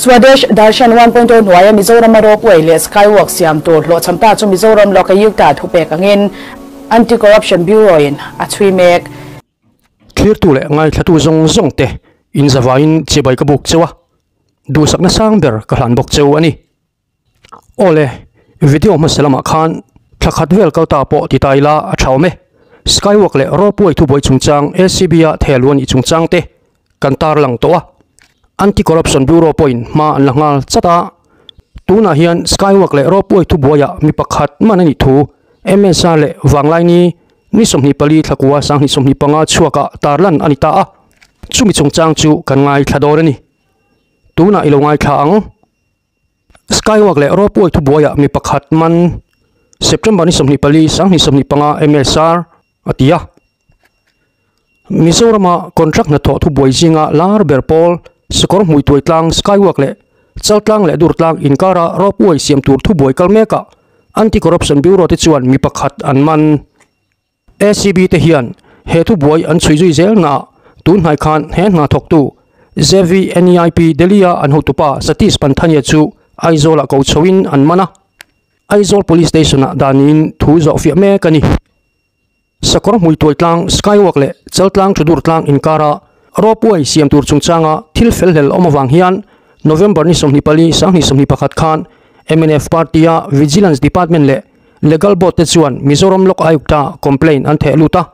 Swadesh Darshan 1.0 hnuaia Mizorama ropeway leh skywalk siam tur hlawhchham ta chu Mizoram Lokayukta thupek angin Anti-Corruption Bureau-in a chhui mek. Thlirtu leh ngaithlatu zawng zawng te inzavaiin chibai ka buk cheu a, duhsakna sang ber ka hlan bawk cheu a ni. Awle, video hmasa lamah khan thla khat vel kal ta pawh ti ta ila a tha awm e. Skywalk leh ropeway thubuai chungchang ACB-a thehlu a nih chungchang te kan tarlang tawh a. Anti-Corruption Bureau pawhin hma an la nghal chat a. Tunah hian Skywalk leh ropeway thubuaiah mi pakhat man a nih thu MSR leh Vanglaini ni 24 thlakua 2025 chhuakah tarlan a ni ta a. Chumi chungchang chu kan ngaithla dawn a ni. Tunah i lo ngaithla ang. Skywalk leh ropeway thubuaiah mi pakhat man September ni 24, 2025 MSR a ti a. Mizorama contract hnathawh thubuai zinga lar ber pawl sakawr hmui tuai tlang Skywalk leh Chaltlang leh Durtlang inkara ropeway siam tur thubuai kal mekah Anti-Corruption Bureau te chuan mi pakhat an man. ACB te hian he thubuai an chhui zui zel naah tun hnai khan he hna thawktu ZVNEIP Delhi-a an hotupa Satish Panthania chu Aizawl-ah ko chhoin an man a, Aizawl Police Station-ah danin thu zawh fiah mek a ni. Sakawr hmui tuai tlang Skywalk leh Chaltlang Thudur tlang inkara ropeway siam tur chungchanga thil fel hlel awm avang hian November ni 24, 2021 khan mnf party-a Vigilance Department leh Legal Board te chuan Mizoram Lok Ayukta complaint an theh lut a.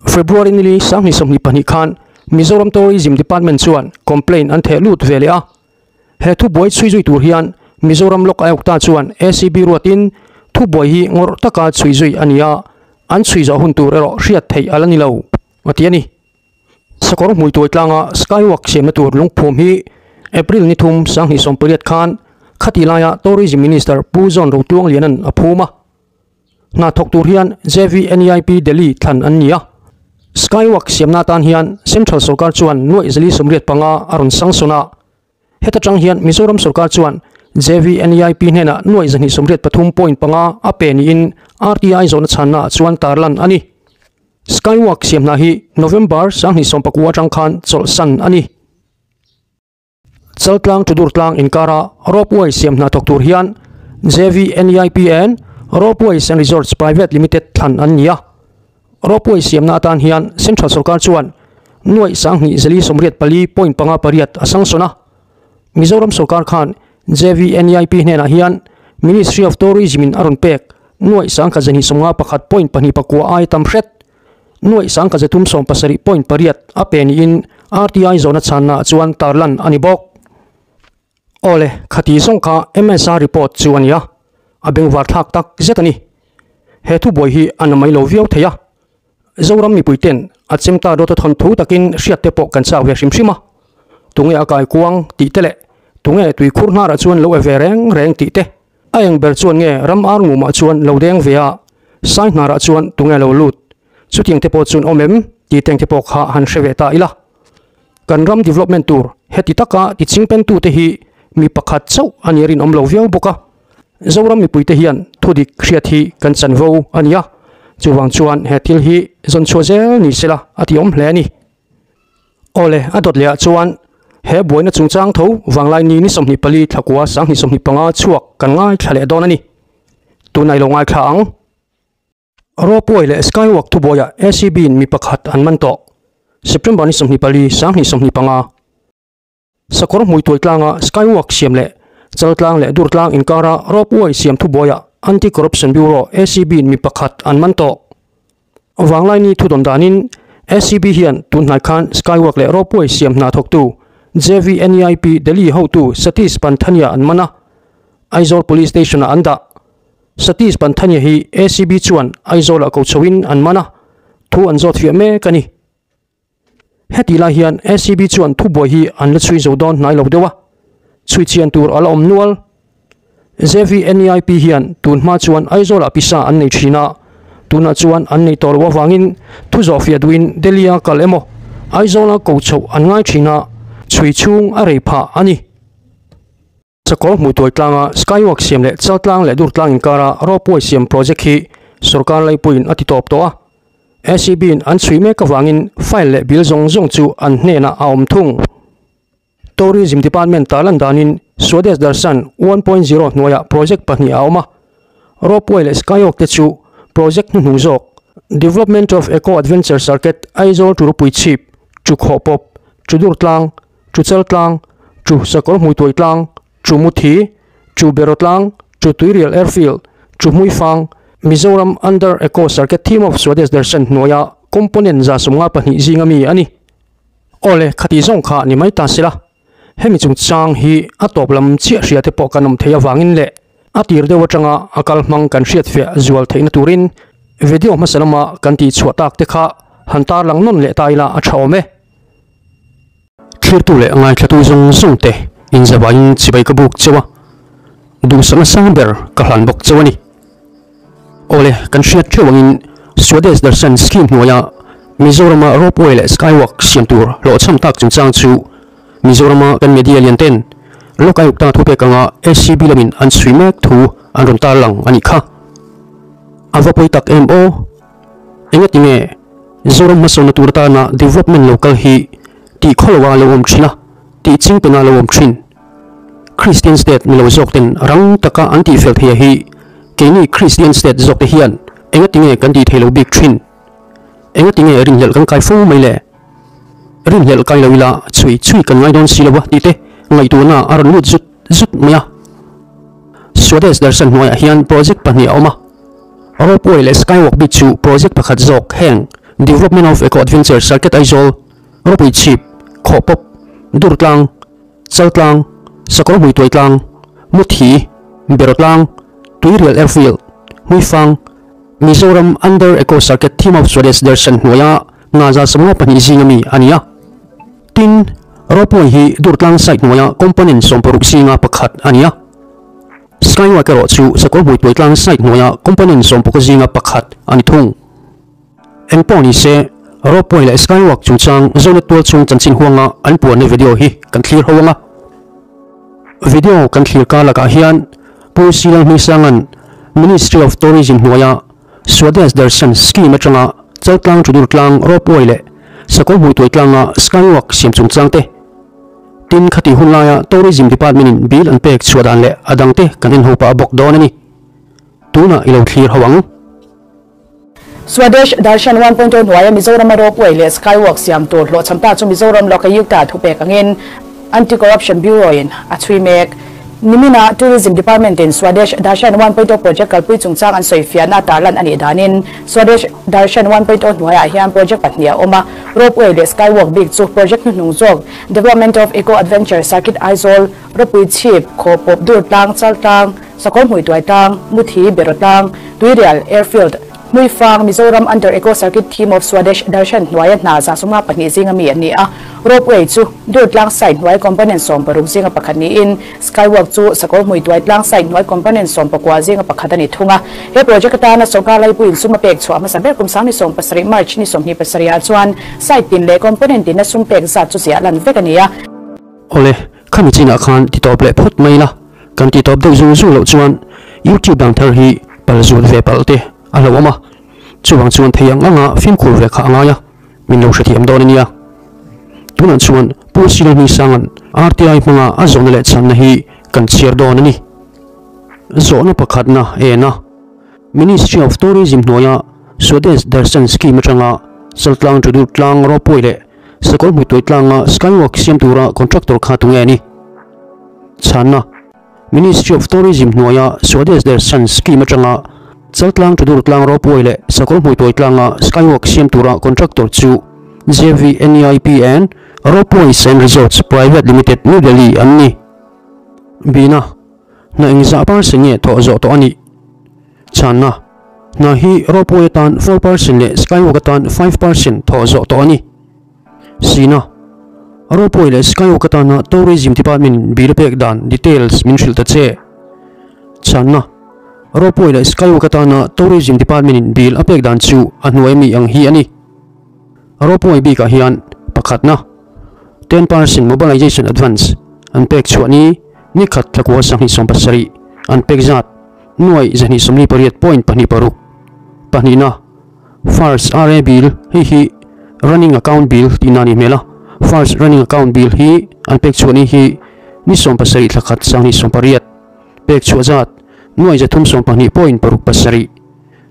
February nili 2022 khan Mizoram Tourism Department chuan complaint an theh lut ve leh a. He thubuai chhui zui tur hian Mizoram Lok Ayukta chuan ACB ruatin thubuai hi ngawrh taka chhui zui a ni a, an chhui zawh hun tur erawh hriat theih a la ni lo, a ti a ni. Sakawr hmui tuai tlanga Skywalk siamna tur lungphum hi April ni thum 2018 khan khati laia Tourism Minister Pu John Rotluangliana'n a phum a. Hna thawk tur hian JVNEIP Delhi thlan an ni a. Skywalk siamna atan hian Central sorkar chuan nuaih 485 a rawn sangsawn a. Heta tang hian Mizoram sorkar chuan JVNEIP hnenah nuaih 183.5 a pe niin RTI zawhna chhannaah chuan tarlan a ni. Skywalk siam hna hi November 2019 atang khan chawlhsan a ni. Chaltlang to Durtlang inkara ropeway siam hna thawk tur hian JVNEIP and Ropeways and Resorts Private Limited thlan an ni a. Ropeway siamna atan hian Central sorkar chuan nuaih 2484.58 a sangsawn a. Mizoram sorkar khan JVNEIP hnenah hian Ministry of Tourism in a rawn pek nuaih 1251.29 ai tam hret nuaih 1370.8 a pe niin RTI zawhna chhannaah chuan tarlan a ni bawk. Awle, khati zawng kha MSR report chu a ni a, a bengvar thlak tak zet a ni. He thubuai hi a na mai lo viau thei a, Zoram mipui ten a chemta dawta thawn thu takin hriat te pawh kan chak ve hrim hrim a, tunge a kai kuang tih te leh tunge tuikhur hnarah chuan lo e ve reng reng tih te, a eng ber chuan nge ram ar ngumah chuan lo deng ve a, sai hnarah chuan tunge lo lut, chutiang te pawh chuan awm em tih teng te pawh kha han hre ve ta ila. Kan ram development tur heti taka ti chingpen tu te hi mi pakhat chauh a ni rinawm lo viau bawk a. Zoram mipuite hian thudik hriat hi kan chanvo a ni a, chuvang chuan he thil hi zawn chhuah zel ni sela a ti awm hle a ni. Awle, a dawt lehah chuan he buaina chungchang tho vanglai ni ni 24 thlakua 2025 chhuak kan ngaithla leh dawn a ni. Tunah i lo ngaithla ang. Ropeway leh Skywalk thubuaiah ACB-in mi pakhat an man tawh. September ni 24, 2025. Sakawr hmui tuai tlanga Skywalk siam leh Chaltlang leh Durtlang inkara Ropeway siam thubuaiah Anti-Corruption Bureau, ACB, in mi pakhat an man tawh. Vanglaini thudawn danin ACB hian tun hnai khan Skywalk leh Ropeway siam hna thawktu JVNEIP Delhi hotu Satish Panthania an man a, Aizawl Police Station-ah an dah. Satish Panthania hi ACB chuan Aizawlah ko chhoin an man a, thu an zawt fiah mek a ni. Heti lai hian ACB chuan thubuai hi an la chhui zo dawn hnai lo deuh a, chhui chian tur a la awm nual. JVNEIP hian tun hma chuan Aizawlah pisa an nei thin a, tunah chuan an nei tawh loh avangin thu zawh fiah duhin Delhi-a kal emaw Aizawla ko chhoh an ngai thin a, chhui chhung a rei phah a ni. Sakawr hmuh tuai tlanga Skywalk siam leh Chaltlang leh Durtlang inkara ropeway siam project hi sorkar laipuiin a ti tawp tawh a. ACB-in an chhui mek avangin file leh bill zawng zawng chu an hnenah a awm thung. Tourism Department tarlan danin Swadesh Darshan 1.0 hnuaiah project pahnih a awm a, Ropeway leh Skywalk te chu project hnuhnung zawk, Development of Eco Adventure Circuit, Aizawl to Rupui Chhip, to Khawhpawp, to Durtlang, to Chaltlang, to Sakawr Hmuituai Tlang, to Muthi, to Beraw Tlang, to Tuirial Airfield, to Hmuifang, Mizoram Under Eco Circuit Theme of Swadesh Darshan hnuaia component 152 zinga mi a ni. Awle, khati zawng kha ni mai ta sela, hemi chungchang hi a tawp lam chiah hria te pawh kan awm thei avangin leh a tir deuh atanga a kal hmang kan hriat fiah zual theihna turin video hmasa lama kan tih chhuah tak te kha han tarlang nawn leh ta ila a tha awm e. Thlirtu leh ngaithlatu zawng zawng te inzavain chibai ka buk cheu a, duhsakna sang ber ka hlan bawk cheu a ni. Awle, kan hriat theuh angin Swadesh Darshan Scheme hnuaia Mizorama Ropeway leh Skywalk siam tur hlawhchham tak chungchang chu Mizorama kan media lian ten Lok Ayukta thupek anga ACB lamin an chhui mek thu an rawn tarlang a nih kha. A va pawi tak em aw? Engatinge Zoram hmasawnna tur atana development lo kal hi tih khawloa lo awm thin a, tih chingpena lo awm thin? Christian state ni lo zawk ten rang taka an tih fel theia hi keini Christian state zawk te hian engatinge kan tih theilo bik thin? Engatinge rinhlelh kan kai fo mai le? Rinhlelh kai lo ila chhui chhui kan ngai dawn si lo a tih te ngaihtuahna a rawn lut zut zut mai a. Swadesh Darshan hnuaiah hian project pahnih a awm a. Ropeway leh Skywalk bik chu project pakhat zawk heng Development of Eco Adventure Circuit Aizawl, Ropui Chhip, Khawhpawp, Durtlang, Chaltlang, Sakawr Hmuituai Tlang, Muthi, Beraw Tlang, Tuirial Airfield, Hmuifang, Mizoram Under Eco Circuit Theme of Swadesh Darshan hnuaia Ngaza 52 zinga mi a ni a. Tin, Ropeway hi Durtlang site hnuaia component 60 zinga pakhat a ni a. Skywalk erawh chu Sakawr Hmuituai Tlang site hnuaia component 19 zinga pakhat a ni thung. Engpawh ni se, Ropeway leh Skywalk chungchang Zonet tual chhung chanchin huanga an puanna video hi kan thlir ho ang a. Video kan thlir kar lakah hian Pu Silang Hmingsanga'n Ministry of Tourism hnuaia Swadesh Darshan Scheme atanga Chaltlang Thudur Tlang Ropeway leh Sakawr Hmuituai Tlanga Skywalk siam chungchang te, tin khati hun laia Tourism Department-in bill an pek chhuah dan leh a dangte kan en ho pah bawk dawn a ni. Tunah i lo thlir ho ang. Swadesh Darshan 1.0 hnuaia Mizorama Ropeway leh Skywalk siam tur hlawhchham ta chu Mizoram Lokayukta thupek angin Anti-Corruption Bureau-in a chhui mek. Nimina Tourism Department-in Swadesh Darshan 1.0 project kalpui chungchang an sawi fiahna tarlan a nih danin Swadesh Darshan 1.0 hnuaiah hian project pahnih a awm a, Ropeway leh Skywalk bik chu project hnuhnung zawk Development of Eco Adventure Circuit Aizawl, Ropui Chhip, Khawpawp Durtlang, Chaltlang, Sakawr Hmuituai Tlang, Muthi, Beraw Tlang, Tuirial, Airfield, Hmuifang, Mizoram Under Eco Circuit Theme of Swadesh Darshan hnuaia hna 152 zinga mi an ni a. Ropeway chu Durtlang site hnuai component 60 zinga pakhat niin Skywalk chu Sakawr Hmuituai Tlang site hnuai component 19 zinga pakhat a ni thung a. He project atana sawrkar laipuiin sum a pek chhuah hmasa ber kum 2017 March ni 27 ah chuan site tin leh component tina sum pek zat chu ziah lan vek a ni a. Awle, khami chinah khan ti tawp leh phawt mai ila. Kan ti tawp deuh zung zung loh chuan YouTube dang thar hi pal zut ve palh te a hlauhawm a, chuvang chuan thei ang anga fimkhur ve kha a ngai a, min lo hrethiam dawn a nia. Tunah chuan Pu Silahmisanga'n RTI hmanga a zawhna leh chhanna hi kan chhiar dawn a ni. Zawhna pakhatna en a, Ministry of Tourism hnuaia Swadesh Darshan Scheme atanga Chaltlang Tudur tlang ropui leh Sakawr Hmuituai tlanga Skywalk siam tura contractor kha tunge a ni? Chhanna, Ministry of Tourism hnuaia Swadesh Darshan Scheme atanga Chaltlang Tudur tlang ropui leh Sakawr Hmuituai tlanga Skywalk siam tura contractor chu JVNEIP and Ropeways and Resorts Private Limited, New Delhi an ni. Bina, Hna engzah percent nge thawh zawh tawh a nih? Chhanna, Hna hi ropeway atan 4% leh Skywalk atan 5% thawh zawh tawh a ni. Sina, Ropeway leh Skywalk atana Tourism Department bill pek dan details min hrilh ta che. Chhanna, Ropeway leh Skywalk atana Tourism Department in bill a pek dan chu a hnuai mi ang hi a ni. Ropeway bikah hian pakhatna, 10% mobilization advance an pek chhuah ni ni khat thla kua 27 an pek zat nuai 248.26 pahnihna, First RA bill, hei hi Running Account Bill tihna a nih hmel a, First running account bill hi an pek chhuah ni hi ni 17 thla khat 2018 pek chhuah zat nuai zathum 12 point paruk pasarih.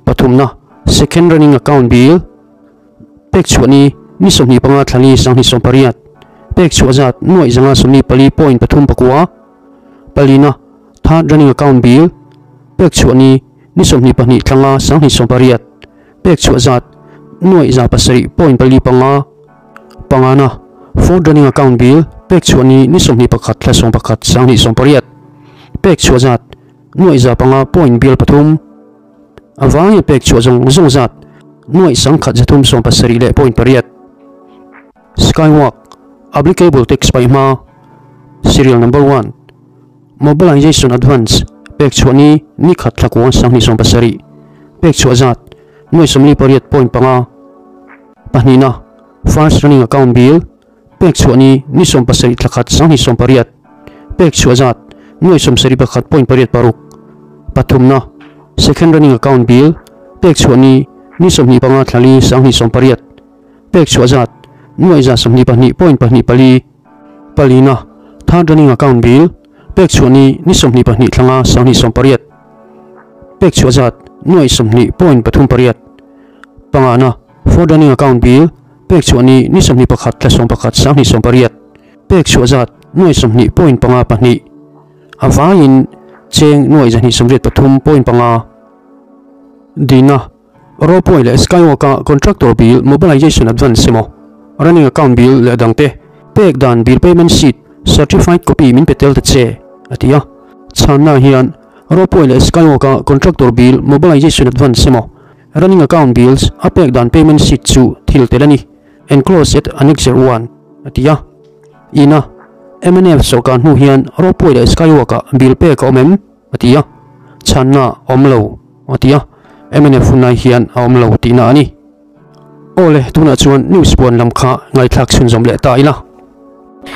Pathumna second running account bill pek chhuah ni ni 25 thla li 2018 pek chhuah zat nuai zanga 24 point pathum pakua. Palina third running account bill pek chhuah ni ni 22 thla nga 2018 pek chhuah zat nuai za pasarih point pali panga. Pangana fourth running account bill pek chhuah ni ni 21 thla 11 2018 pek chhuah zat nuai za panga point bill pathum. Awang pek chhuah zawng zawng zat nuai sangkhat zathum 17 leh point pariat. Skywalk applicable tax paihma serial number 1 mobilization advance pek chhuah ni ni khat thla kua 2017 pek chhuah zat nuai 48 point panga. Pahnihna first running account bill pek chhuah ni ni 17 thla khat 2018 pek chhuah zat nuai 71 point pariat paruk. Pathumna second running account bill pek chhuah ni ni 25 thla li 2018 pek chhuah zat nuai za 22 point pahnih pali. Palina third running account bill pek chhuah ni ni 22 thla nga 2018 pek chhuah zat nuai 20 point pathum pariat. Pangana fourth running account bill pek chhuah ni ni 21 thla 11 2018 pek chhuah zat nuai 20 point panga pahnih. Awangin cheng nuai zahnih 83 point panga. Dina ropeway leh skywalk contractor bill mobilization advance emaw running account bill leh dangte pek dan bill payment sheet certified copy min petel ta che atia. Chhanna hian ropeway leh skywalk contractor bill mobilization advance emaw running account bills a pek dan payment sheet chu thil tel ani enclosed at annexure 1 atia. Ina MNF sarkar hnu hian ropeway leh skywalk bill pek a awm em atia. Chhanna awm lo atia. MNF hunai hian a awm lo tihna ani. Ole tuna chuan news puan lam kha ngaithlak chhun zawm leh ta ila.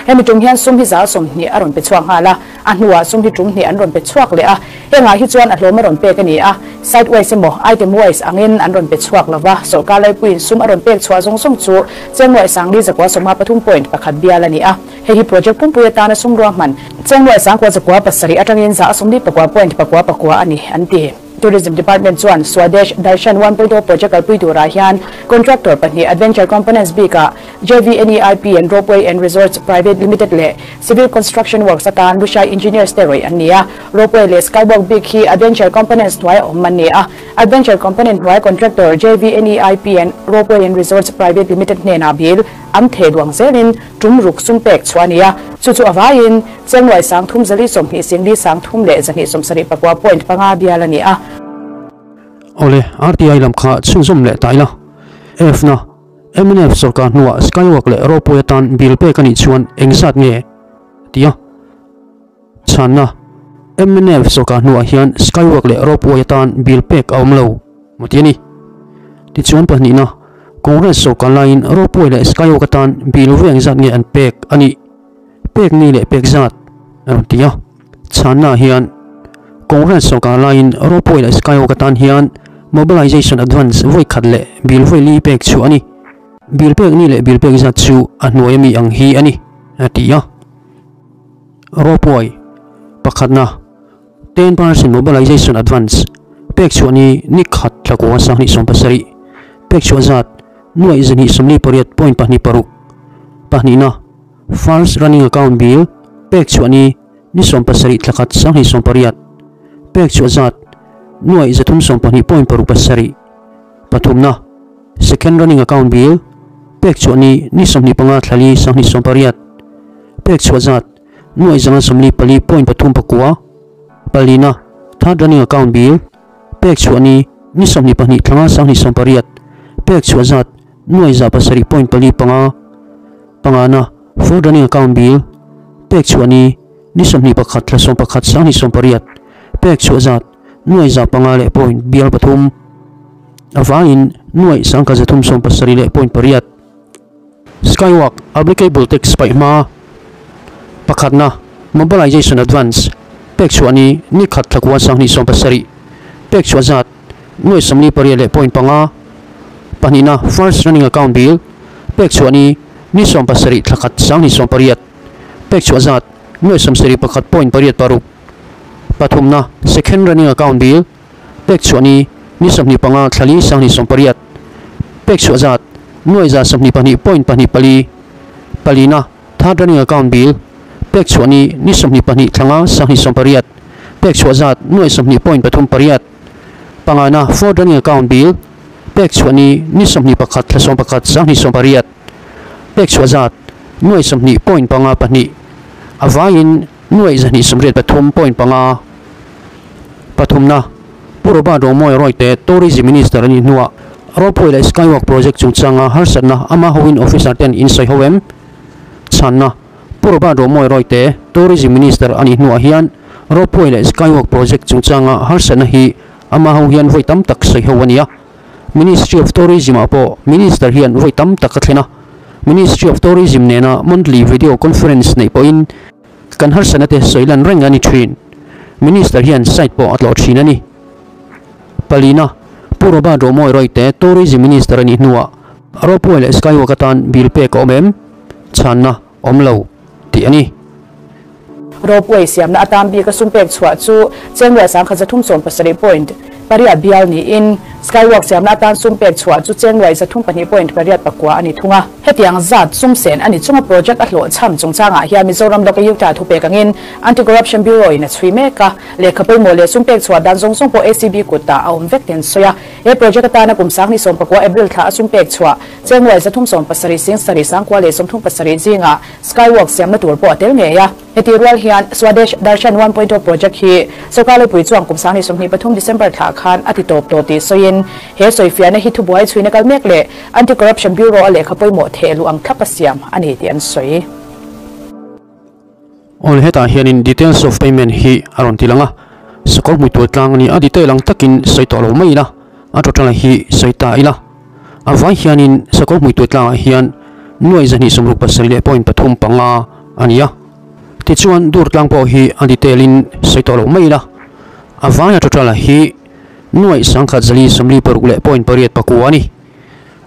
Hemi tum hian sum hi za 20 a rawn pe chhuak nghala a hnuah sum hi tum hnih an rawn pe chhuak leh a henga hi chuan a hlawm a rawn pek ani a site wise emaw item wise angin an rawn pe chhuak lova sarkar laipuiin sum a rawn pek chhuah zawng zawng chu chengnuai sangli zakua sawma pathum point pakhat bial ani a hei hi project pumpui atana sum ruahman chengnuai sangkua zakua pasarih atangin za 44 point pakua pakua ani an ti. Tourism Department chuan Swadesh Darshan 1.0 project kalpui turah hian contractor pahnih Adventure Components bika JVNEIP and Ropeway and Resorts Private Limited le Civil Construction Works atan Lushai Engineers te roi an nia. Ropeway le Skywalk bik hi Adventure Components hnuai awm an ni a. Adventure Component hnuai contractor JVNEIP and Ropeway and Resorts Private Limited hnena bil an the duang zelin tum ruk sum pek chuania chu chu awaiin chengnuai sang thum zali 20 singli sang thum le zahnih 70 pakua point panga bial ani a. Ole RTI lam kha chhunzawm leh ta ila. F na MNF sarkar hnuah skywalk leh ropeway atan bill pek ani chuan engzat nge tia. Chhanna MNF sarkar hnuah hian skywalk leh ropeway atan bill pek a awm lo mati ani. Tichuan pahnihna Congress sarkar laiin ropeway leh skywalk atan bill ve engzat nge an pek ani pek ni leh pek zat a rawn ti a. Chhanna hian Congress sarkar laiin ropeway leh skywalk atan hian mobilization advance voi khat leh bill voi li pek chu ani bill pek ni leh bill pek zat chu a hnuai ami ang hi ani a ti a. Ropeway pakhatna 10% mobilization advance pek chu ani ni khat thla kua 2017 pek chu zat nuai zahnih 48 point pahnih paruk. Pahnihna first running account bill pek chu ani ni 17 thla khat 2018 pek chu zat nuai zathum 12 point paruk pasarih. Pathumna second running account bill pek chu ani ni 25 thla li 2018 pek chu zat nuai zanga 44 point pathum pakua. Palina third running account bill pek chu ani ni 22 thla nga 2018 pek chu zat nuai za pasarih point pali panga. Pangana fourth running account bill pek chu ani ni 21 thla 11 2018 pek chu zat nuai za panga leh point bial pathum. Awangin nuai sangka zathum 70 leh point pariat. Skywalk applicable tax paihma pakhatna mobilization advance pek chu ani ni khat thla kua 2017 pek chu zat nuai 48 leh point panga. Pahnihna first running account bill pek chu ani Ni 17 thla khat 2018 pek chhuah zat nuai 71 point pariat paruk. Pathumna, Second Running Account Bill pek chhuah ni ni 25 thla li 2018 pek chhuah zat nuai 122 point pahnih pali. Palina, Third Running Account Bill pek chhuah ni ni 22 thla nga 2018 pek chhuah zat nuai 20 point pathum pariat. Pangana, Fourth Running Account Bill pek chhuah ni ni 21 thla 11 2018 pek chhuah zat nuai 20 point panga pahnih. A vaiin nuai 283 point panga. Pathumna, Pu Robert Romawia Royte Tourism Minister a nih hnuah Ropeway leh Skywalk project chungchanga harsatna ama hoin officer ten in sawi ho em? Chhanna, Pu Robert Romawia Royte Tourism Minister a nih hnuah hian Ropeway leh Skywalk project chungchanga harsatna hi ama ho hian vawi tam tak sawi ho a ni a. Ministry of Tourism ah pawh Minister hian vawi tam tak a thlen a. Ministry of Tourism nena monthly video conference neih pawhin kan harsatna te sawi lan reng a ni thin. Minister hian site pawh a tlawh thin a ni. Palina, Pu Robert Romawia Royte Tourism Minister a nih hnuah Ropeway leh Skywalk atan bill pek a awm em? Chhanna, Awm lo tih a ni. Ropeway siamna atan bik a sum pek chhuah chu chengruai 1370 point pariat bial niin Skywalk siamna atan sum pek chhuah chu chengruai 302 point pariat pakua a ni thung a. Hetiang zat sum sen a ni chunga project a hlawhchham chungchangah hian Mizoram Lokayukta thupek angin Anti-Corruption Bureau in a chhui mek a, lehkha pawimawh leh sum pek chhuah dan zawng zawng pawh ACB kutah a awm vek nen sawi a. He project atana kum 2019 April thla a sum pek chhuah chengruai 370 sing sarih sangkua leh 37 zingah Skywalk siamna tur pawh a tel ngei a. Heti rual hian Swadesh Darshan 1.0 project hi sorkar lawipui chuan kum 2023 December thlah khan a ti tawp tawh tih sawiin he sawifiahna hi thubuai chhuina kal mek leh Anti-Corruption Bureau a lehkha pawimawh theh luh ang thlap a siam a ni tih an sawi. Aw hetah hianin details of payment hi a rawn ti lang a, sakawr hmui tual tlang a ni a, detail ang takin sawi tawh lo mai ila, a total hi sawi ta ila. A vai hianin sakawr hmui tual tlangah hian nuai 267 leh point pathum panga a ni a, tichuan dur tlang pawh hi a detail in sawi tawh lo mai ila, a vaia total hi nuai 1146 leh point pariat pakua a ni.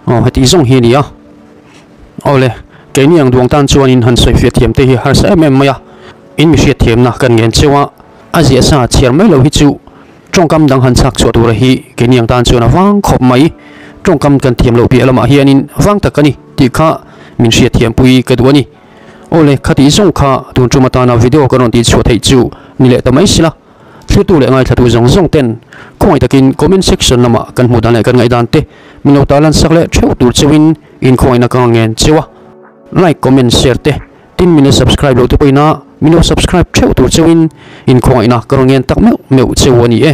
Aw heti zawng hi a ni a. Awle, keini ang duang tan chuanin han sawifiah thiam te hi harsa em em mai a, in mi hriatthiamna kan ngen cheu a, a ziah sa chhiar mai lo hi chu tawngkam dang han chhak chhuah tura hi keini ang tan chuan a vang khawp mai. Tawngkam kan thiam loh piah lamah hianin vang tak a ni tih kha min hriatthiampui ka duh a ni. Awle, khatih zawng kha tun tum atana video ka rawn tih chhuah theih chu ni leh ta mai sila. Thlitu leh ngaithlatu zawng zawng ten khawngaih takin comment section lamah kan hmuh dan leh kan ngaihdan te min lo tarlan sak leh theuh tur cheuhin inkhawngaihna ka ngen cheu a. Like, comment, share te tin min la subscribe loh te pawhin a min lo subscribe theuh tur cheuhin inkhawngaihna ka rawn ngen tak meuh meuh cheu a ni e.